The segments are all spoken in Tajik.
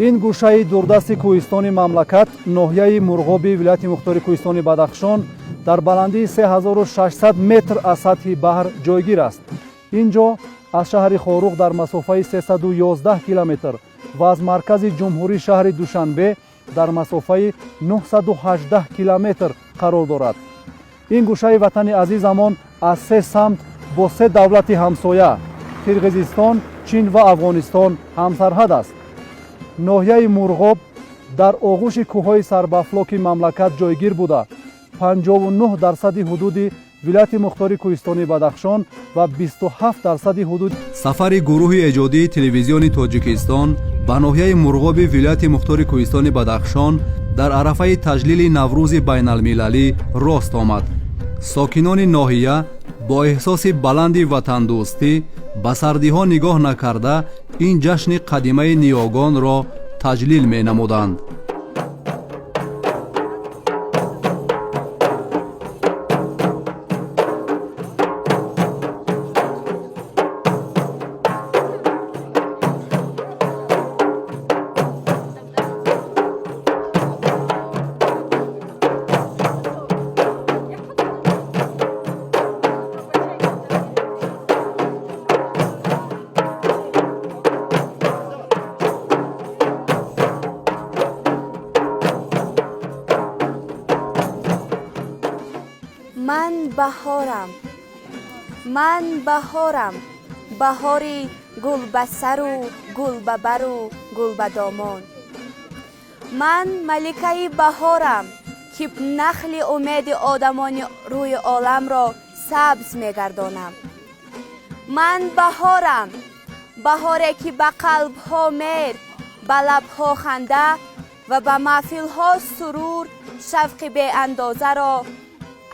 Ин гӯшаи дурдасти кӯҳистони мамлакат, ноҳияи Мурғоби вилояти мухтори кӯҳистони Бадахшон, дар баландии 3600 метр аз сатҳи баҳр ҷойгир аст. Ин ҷо аз шаҳри Хоруғ дар масофаи 311 километр ва аз маркази ҷумҳурӣ, шаҳри Душанбе, дар масофаи 918 километр қарор дорад. Ин гӯшаи ватани азизамон аз се самт бо се давлати ҳамсоя, Қирғизистон, Чин ва Афғонистон, ҳамсарҳад аст. Ноҳияи Мурғоб дар оғӯши кӯҳҳои сарбафлоки мамлакат ҷойгир буда, 59 дарсади ҳудуди вилояти мухтори кӯҳистони Бадахшон ва 27 дарсади ҳудуд Сафари гурӯҳи эҷодии Телевизиони Тоҷикистон ба ноҳияи Мурғоби вилояти мухтори кӯҳистони Бадахшон дар арафаи таҷлили Наврӯзи байналмилалӣ рост омад. Сокинони ноҳия бо эҳсоси баланди ватандӯстӣ, ба сардиҳо нигоҳ накарда, ин ҷашни қадимаи ниёгонро таҷлил менамуданд. Ман баҳорам, ман баҳорам, баҳори гул ба сару гул ба бару гул ба домон. Ман маликаи баҳорам, ки нахли умеди одамони рӯи оламро сабз мегардонам. Ман баҳорам, баҳоре ки ба қалбҳо меҳр, ба лабҳо ханда ва ба маҳфилҳо сурур, шавқи беандозаро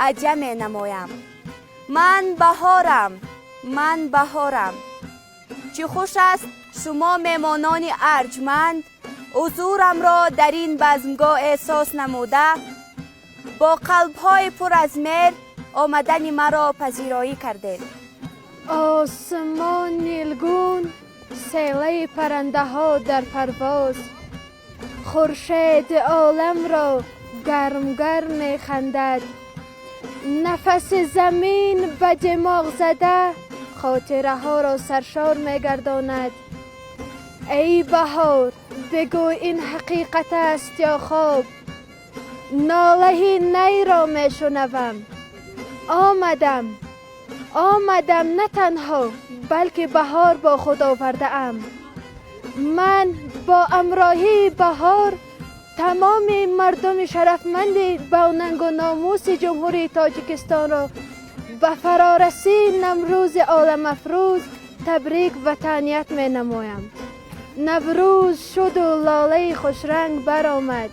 ҳадя менамоям. Ман баҳорам, ман баҳорам. Чӣ хуш аст, шумо меҳмонони арҷманд ҳузурамро дар ин базмгоҳ эҳсос намуда, бо қалбҳои пур аз меҳр омадани маро пазироӣ кардед. Осмон нилгун, селаи паррандаҳо дар парвоз, хуршед оламро гарм-гарм механдад, нафаси замин ба димоғ зада хотираҳоро саршор мегардонад. Эй баҳор, бигӯ, ин ҳақиқат аст ё хоб? Нолаи найро мешунавам. Омадам, омадам, на танҳо, балки баҳор бо худ овардаам. Ман бо ҳамроҳии баҳор тамоми мардуми шарафманди бонангу номуси Ҷумҳурии Тоҷикистонро ба фарорасии Наврӯзи оламафрӯз табрик ва таҳният менамоям. Наврӯз шуду лолаи хушранг баромад,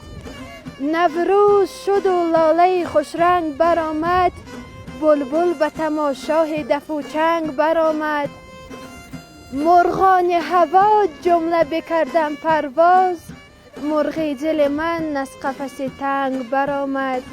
Наврӯз шуду лолаи хушранг баромад, булбул ба тамошои дафу чанг баромад, мурғони ҳаво ҷумла бикардан парвоз, мурғи дили ман аз қафаси танг баромад.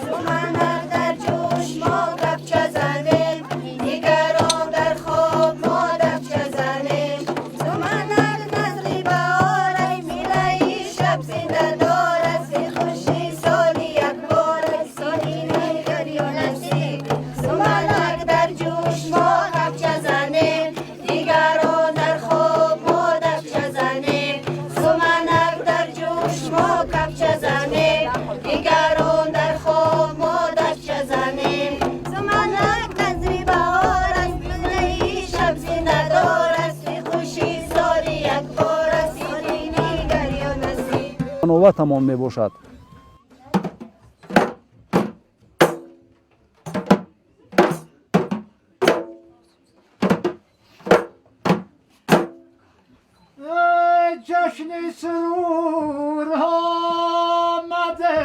Суманак дар ҷӯш, мо кафча занем, дигарон дар хоб, мо дафча занем. Суманак назри баҳорай, милаи шаб зиндадор аст, хуши соли якбор, соли дигар ё насиб. Суманак дар ҷӯш, мо кафча занем, дигарон дар хоб, мо дафча занем. Суманак дар ҷӯш, мо кафча занем, дигарон дар хоб, мо дафча занем. Суманак назри баҳор аст, милаи шаб зиндадор аст, хуши соли якбор аст, соли дигар ё насиб. Новатамон мебошад. Ҷашни сурур омаде.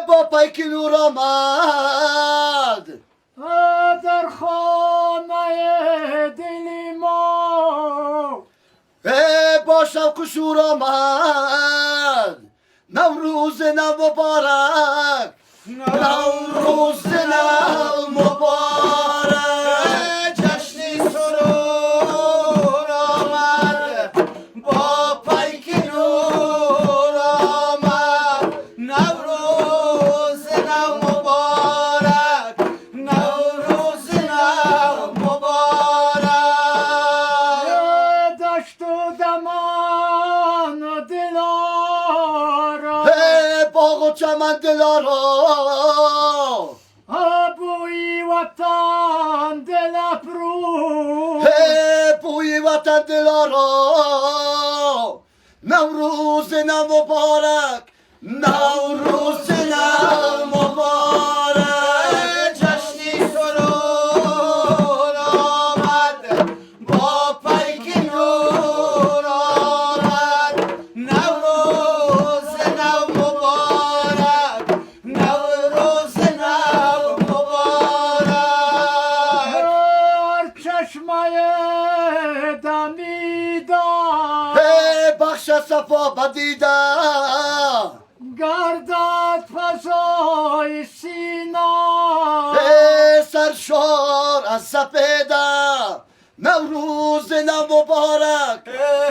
Бо пайки нур омад. Дар хонаи дили мо. Бо шавқу шур омад. Наврӯзи нав муборак, Наврӯзи нав муборак. Ҷашни сурур омад бо пайки چمن دلارا. بوی وطن دل افروز، بوی وطن دلارا. نوروز نو مبارک، نوروز نو مبارک. جشنی سرور آمد، با پیک نور آمد. نوروز نو مبارک، نوروز نو مبارک. هر چشمه دمیده، بخش صفا بدیده، گردد فضای سینا. سرشار از سپیده. نوروز نو مبارک،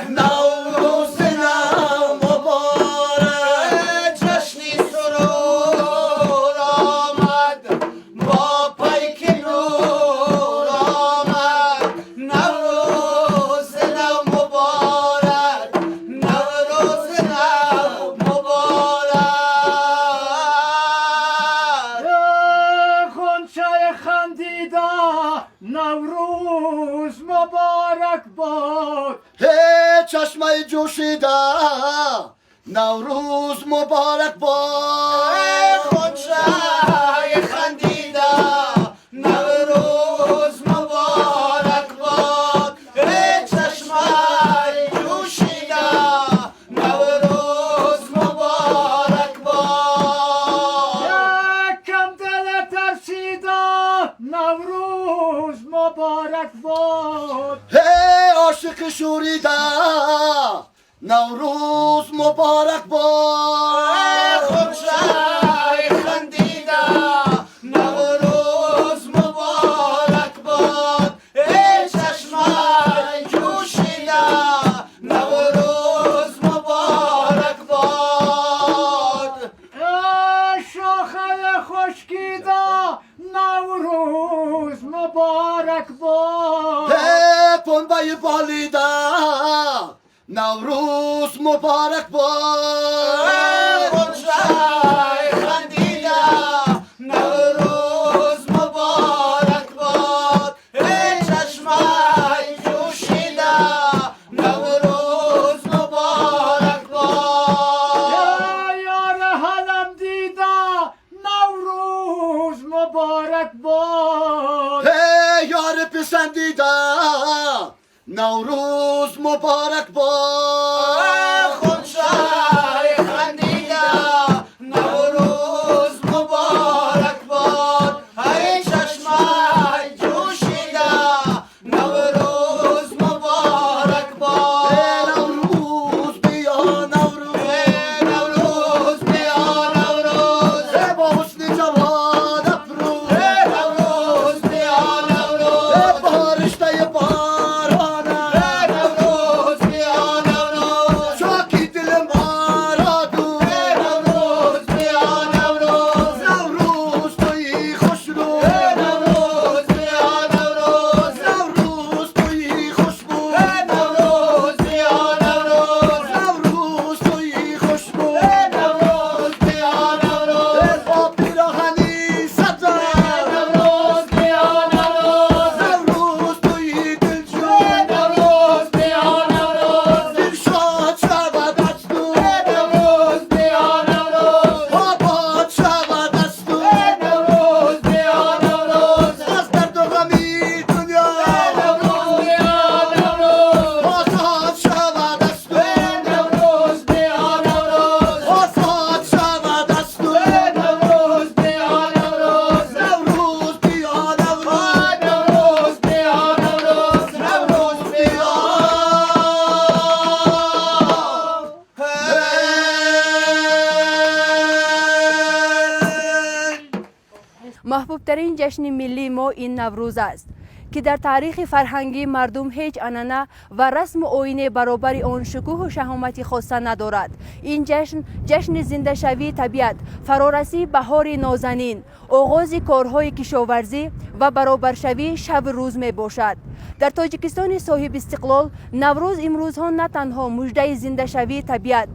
نوروز نو مبارک. جشنی سرور آمد، با پیک نور آمد. نوروز نو مبارک، نوروز نو مبارک. غنچه خندیده، نوروز مبارک باد. چشمه جوشیده، نوروز مبارک باد. غنچه خندیده، نوروز مبارک باد. چشمه جوشیده، نوروز مبارک باد. یکم دل ترسیده، نوروز مبارک باد. عاشق شوریده، نوروز مبارک باد. غنچه خندیده، نوروز مبارک باد. چشمه جوشیده، نوروز مبارک باد. شاخه خشکیده، نوروز مبارک باد. پنبه بالیده، نوروز مبارک باد. غنچه خندیده، نوروز مبارک باد. چشمه جوشیده، نوروز مبارک باد. یار حلم دیده، نوروز مبارک باد. یار پسندیده، نوروز مبارک باد. غنچه خندیده، نوروز مبارک باد. ای چشمه جوشیده، نوروز مبارک باد. نوروز بیا نوروز، نوروز بیا نوروز، با حسن جوان افروز، نوروز بیا نوروز، با رشته بارانه، نوروز بیا نوروز، چاکی دل ما را دور، نوروز بیا نوروز، نوروز توی خوشرو، نوروز بیا نوروز، نوروز توی خوشبو، نوروز بیا نوروز، نوروز توی خوشبو، نوروز بیا نوروز، با پیراهنی سبزم، نوروز بیا نوروز، نوروز توی دلجوی، نوروز بیا نوروز، دلشاد شود از تو، نوروز بیا نوروز، آباد شود از تو، نوروز بیا نوروز، از درد و غمی دنیا، نوروز بیا نوروز، آزاد شود از تو، نوروز بیا نوروز، آزاد شود از تو، نوروز بیا نوروز، نوروز بیا نوروز، نوروز بیا نوروز، نوروز بیا. Маҳбубтарин ҷашни миллии мо ин Наврӯз аст. Ки дар таърихи фарҳангии мардум ҳеҷ анъана ва расму оине баробари он шукӯҳу шаҳомати хоса надорад. Ин ҷашн ҷашни зиндашавии табиат, фарорасии баҳори нозанин, оғози корҳои кишоварзӣ ва баробаршавии шабу рӯз мебошад. Дар Тоҷикистони соҳибистиқлол Наврӯз имрӯзҳо на танҳо муждаи зиндашавии табиат,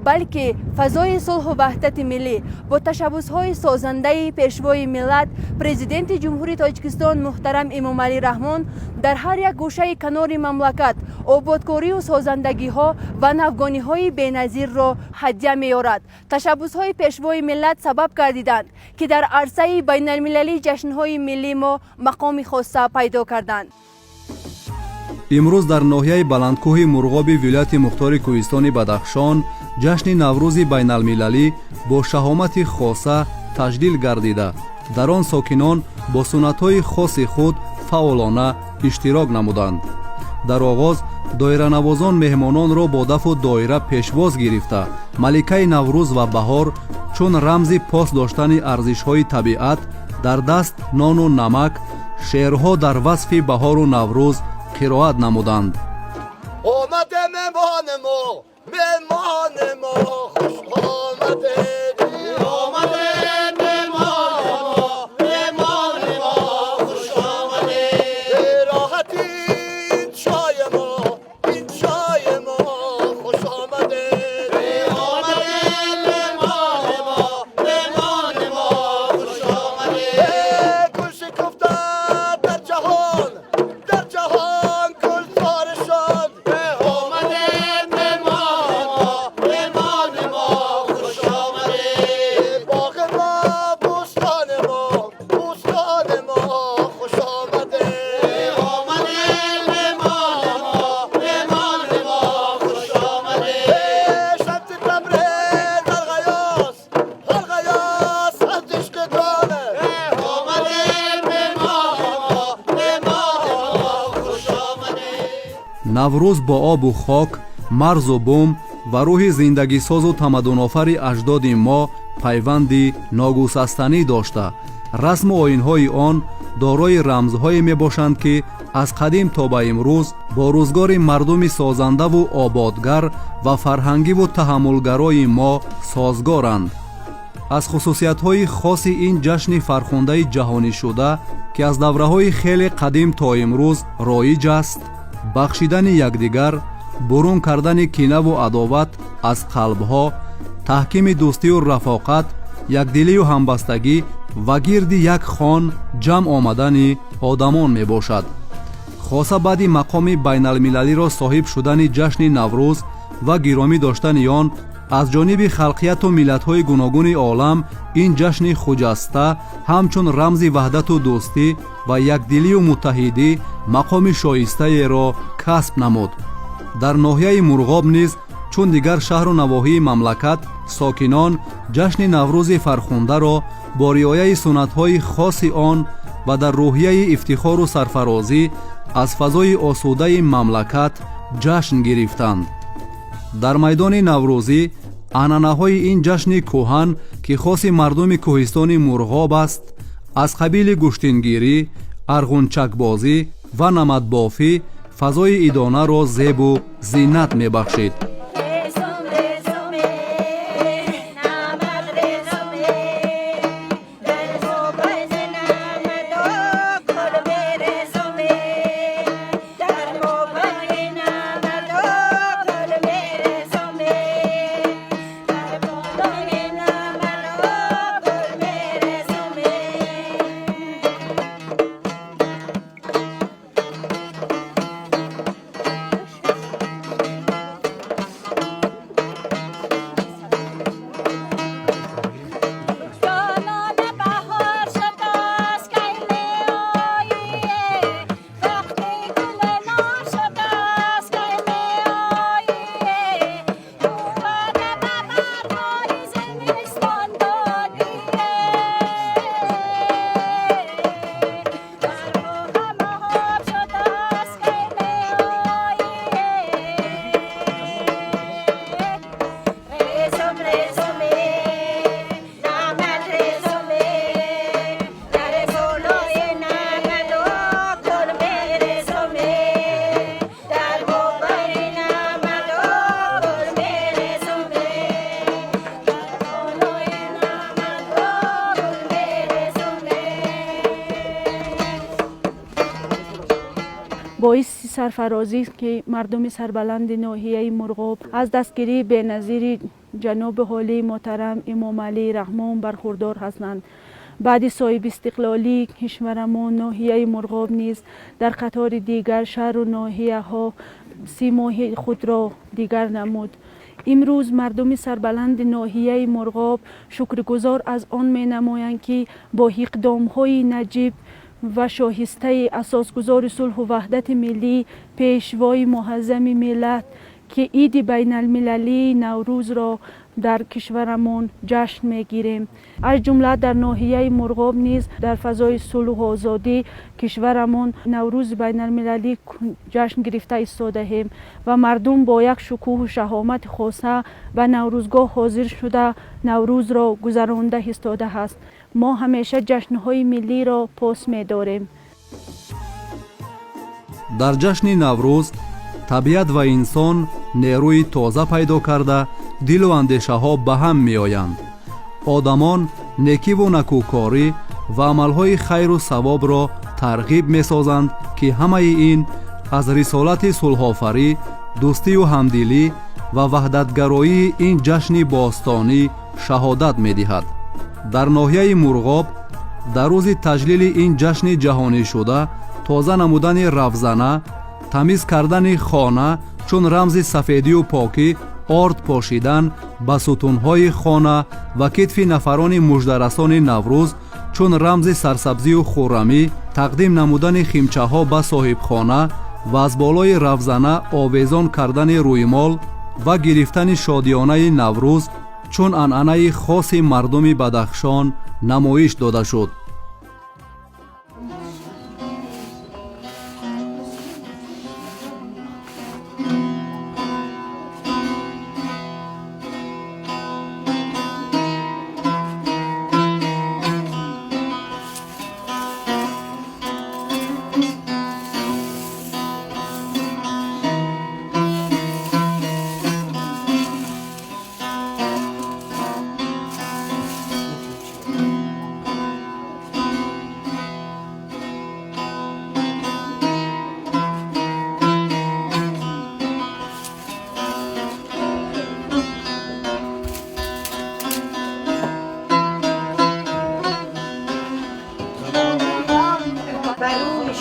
балки фазои сулҳу ваҳдати миллӣ бо ташаббусҳои созандаи Пешвои миллат, Президенти Ҷумҳурии Тоҷикистон муҳтарам Эмомалӣ Раҳмон дар ҳар як гӯшаи канори мамлакат ободкорию созандагиҳо ва навгониҳои беназирро ҳадя меорад. Ташаббусҳои Пешвои миллат сабаб гардиданд, ки дар арсаи байналмилалии ҷашнҳои миллии мо мақоми хоса пайдо карданд. Имрӯз дар ноҳияи баландкӯҳи Мурғоби вилояти мухтори Кӯҳистони Бадахшон ҷашни Наврӯзи байналмилалӣ бо шаҳомати хоса таҷлил гардида, дар он сокинон бо суннатҳои хоси худ фаъолона иштирок намуданд. Дар оғоз доиранавозон меҳмононро бо дафу доира пешвоз гирифта, маликаи Наврӯз ва баҳор чун рамзи пос доштани арзишҳои табиат дар даст нону намак, шеърҳо дар васфи баҳору Наврӯз қироат намуданд. Омаде меҳмони мо, меҳмони мо, хуш омадед. Омаде меҳмони мо, меҳмони мо, хуш омадед. Роҳати ин чойи мо, ин чойи мо, хуш омадед. Омаде меҳмони мо, меҳмони мо, хуш омадед. Гул шукуфта дар ҷаҳон, дар ҷаҳон гулзор шуд. Омаде меҳмони мо, меҳмони мо, хуш омадед. Боғи мо, бӯстони мо, бӯстони мо, хуш омадед. Омаде меҳмони мо, меҳмони мо, хуш омадед. Шамси Табриз алғаёс, алғаёс аз ишқи дона. Омаде меҳмони мо, меҳмони мо, хуш омадед. Наврӯз бо обу хок, марзу бум ва рӯҳи зиндагисозу тамаддунофари аҷдоди мо пайванди ногусастанӣ дошта, расму оинҳои он дорои рамзҳое мебошанд, ки аз қадим то ба имрӯз бо рӯзгори мардуми созандаву ободгар ва фарҳангиву таҳаммулгарои мо созгоранд. Аз хусусиятҳои хоси ин ҷашни фархундаи ҷаҳонишуда, ки аз давраҳои хеле қадим то имрӯз роиҷ аст, бахшидани якдигар, бурун кардани кинаву адоват аз қалбҳо, таҳкими дӯстию рафоқат, якдилию ҳамбастагӣ ва гирди як хон ҷамъ омадани одамон мебошад. Хоса баъди мақоми байналмилалиро соҳиб шудани ҷашни Наврӯз ва гиромӣ доштани он аз ҷониби халқияту миллатҳои гуногуни олам, ин ҷашни хуҷаста ҳамчун рамзи ваҳдату дӯстӣ ва якдилию муттаҳидӣ мақоми шоистаеро касб намуд. Дар ноҳияи Мурғоб низ, чун дигар шаҳру навоҳии мамлакат, сокинон ҷашни Наврӯзи фархундаро бо риояи суннатҳои хоси он ва дар рӯҳияи ифтихору сарфарозӣ аз фазои осудаи мамлакат ҷашн гирифтанд. Дар майдони наврӯзӣ анъанаҳои ин ҷашни кӯҳан, ки хоси мардуми кӯҳистони Мурғоб аст, аз қабили гӯштингирӣ, арғунчакбозӣ ва намадбофӣ фазои идонаро зебу зинат мебахшид. Резум, резуме, намак резуме, дар мобайни намаду гул мерезуме, дар мобайни намаду гул мерезуме, дар мобайни намаду гул мерезуме. Боиси сарфарозӣ ки мардуми сарбаланди ноҳияи Мурғоб аз дастгирии беназири ҷаноби ҳолии муҳтарам Эмомалӣ Раҳмон бархурдор ҳастанд. Баъди соҳибистиқлолии кишварамон ноҳияи Мурғоб низ дар қатори дигар шаҳру ноҳияҳо симои худро дигар намуд. Имрӯз мардуми сарбаланди ноҳияи Мурғоб шукргузор аз он менамоянд, ки бо иқдомҳои наҷиб ва шоҳистаи асосгузори сулҳу ваҳдати миллӣ, пешвои муаззами миллат, ки иди байналмилалии Наврӯзро дар кишварамон ҷашн мегирем. Аз ҷумла дар ноҳияи Мурғоб низ дар фазои сулҳу озодӣ кишварамон Наврӯзи байналмилалӣ ҷашн гирифта истодаем ва мардум бо як шукӯҳу шаҳомати хоса ба Наврӯзгоҳ ҳозир шуда Наврӯзро гузаронда истодааст. Мо ҳамеша ҷашнҳои миллиро пос медорем. Дар ҷашни Наврӯз табиат ва инсон нерӯи тоза пайдо карда, дилу андешаҳо ба ҳам меоянд. Одамон некиву накӯкорӣ ва амалҳои хайру савобро тарғиб месозанд, ки ҳамаи ин аз рисолати сулҳофарӣ, дӯстию ҳамдилӣ ва ваҳдатгароии ин ҷашни бостонӣ шаҳодат медиҳад. Дар ноҳияи Мурғоб дар рӯзи таҷлили ин ҷашни ҷаҳонишуда тоза намудани равзана, тамиз кардани хона чун рамзи сафедию покӣ, орд пошидан ба сутунҳои хона ва китфи нафарони муждарасони Наврӯз чун рамзи сарсабзию хуррамӣ, тақдим намудани химчаҳо ба соҳибхона ва аз болои равзана овезон кардани рӯймол ва гирифтани шодиёнаи Наврӯз чун анъанаи хоси мардуми Бадахшон намоиш дода шуд.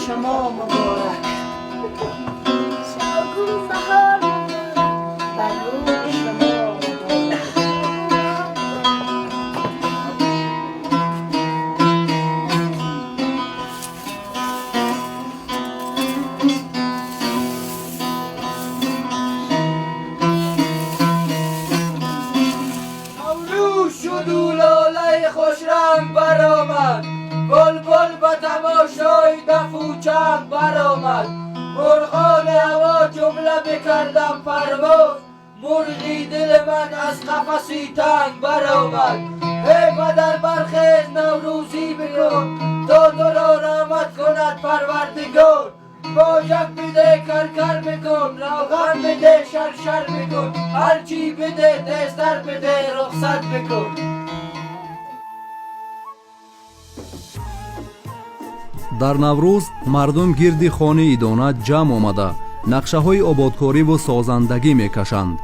شما مبارک، بر روی شما مبارک. نوروز شد و لاله خوش رنگ برآمد، بلبل به تماشای دف و چنگ برآمد. مرغان هوا جمله بکردم پرواز، مرغی دل من از قفسی تنگ برآمد. ای پدر برخیز نوروزی بکن، تا تو را رحمت کند پروردگار. باجک بده کرکر بکن، روغن بده شرشر بکن، هرچی بده تیزتر بده رخصت بکن. Дар Наврӯз мардум гирди хони идона ҷамъ омада, нақшаҳои ободкориву созандагӣ мекашанд,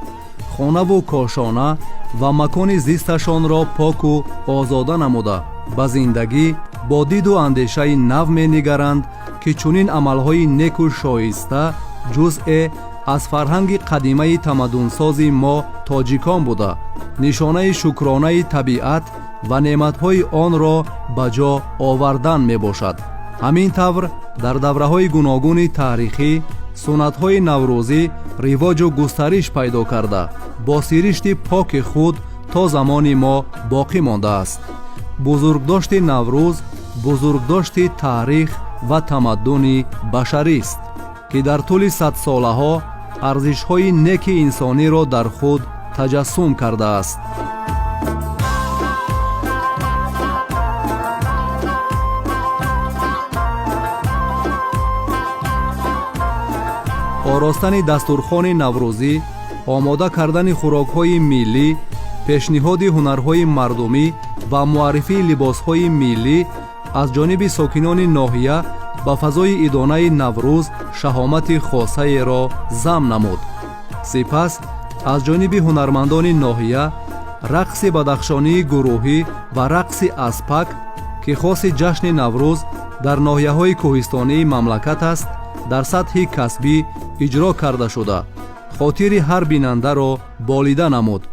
хонаву кошона ва макони зисташонро поку озода намуда, ба зиндагӣ бо диду андешаи нав менигаранд, ки чунин амалҳои неку шоиста ҷузъе аз фарҳанги қадимаи тамаддунсози мо тоҷикон буда, нишонаи шукронаи табиат ва неъматҳои онро ба ҷо овардан мебошад. Ҳамин тавр дар давраҳои гуногуни таърихӣ суннатҳои наврӯзӣ ривоҷу густариш пайдо карда, бо сиришти поки худ то замони мо боқӣ мондааст. Бузургдошти Наврӯз бузургдошти таърих ва тамаддуни башарист, ки дар тӯли садсолаҳо арзишҳои неки инсониро дар худ таҷассум кардааст. Оростани дастурхони наврӯзӣ, омода кардани хӯрокҳои миллӣ, пешниҳоди ҳунарҳои мардумӣ ва муаррифии либосҳои миллӣ аз ҷониби сокинони ноҳия Ба фазои идонаи Наврӯз шаҳомати хосаеро зам намуд. Сипас аз ҷониби ҳунармандони ноҳия рақси бадахшонии гурӯҳӣ ва рақси аспак, ки хоси ҷашни Наврӯз дар ноҳияҳои кӯҳистонии мамлакат аст, дар сатҳи касбӣ иҷро карда шуда, хотири ҳар бинандаро болида намуд.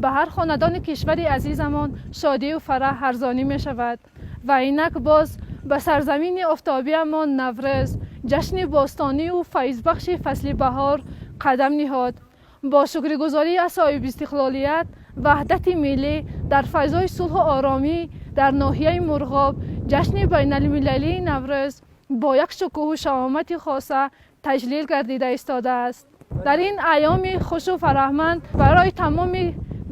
Ба ҳар хонадони кишвари азизамон шодию фараҳ арзонӣ мешавад ва инак боз ба сарзамини офтобиамон Наврӯз, ҷашни бостонию файзбахши фасли баҳор қадам ниҳод. Бо шукргузорӣ аз соҳибистиқлолият, ваҳдати миллӣ дар фазои сулҳу оромӣ дар ноҳияи Мурғоб ҷашни байналмилалии Наврӯз бо як шукӯҳу шаҳомати хоса таҷлил гардида истодааст. Дар ин айёми хушу фараҳманд барои тамоми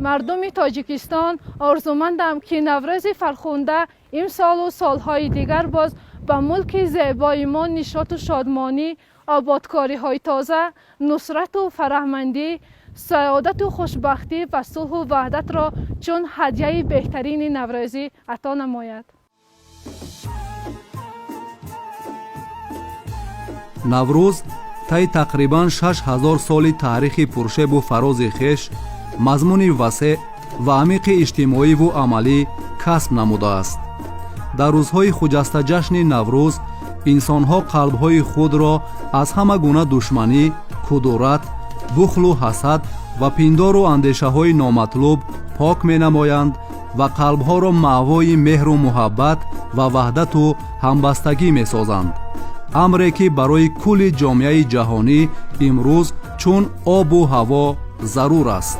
мардуми Тоҷикистон орзумандам, ки Наврӯзи фархунда имсолу солҳои дигар боз ба мулки зебои мо нишоту шодмонӣ, ободкориҳои тоза, нусрату фараҳмандӣ, саодату хушбахтӣ ва сулҳу ваҳдатро чун ҳадияи беҳтарини наврӯзӣ ато намояд. Наврӯз таи тақрибан 6000 соли таърихи пуршебу фарози хеш мазмуни васеъ ва амиқи иҷтимоиву амалӣ касб намудааст. Дар рӯзҳои хуҷастаҷашни Наврӯз инсонҳо қалбҳои худро аз ҳама гуна душманӣ, кудурат, бухлу ҳасад ва пиндору андешаҳои номатлуб пок менамоянд ва қалбҳоро маъвои меҳру муҳаббат ва ваҳдату ҳамбастагӣ месозанд, амре ки барои кулли ҷомеаи ҷаҳонӣ имрӯз чун обу ҳаво зарур аст.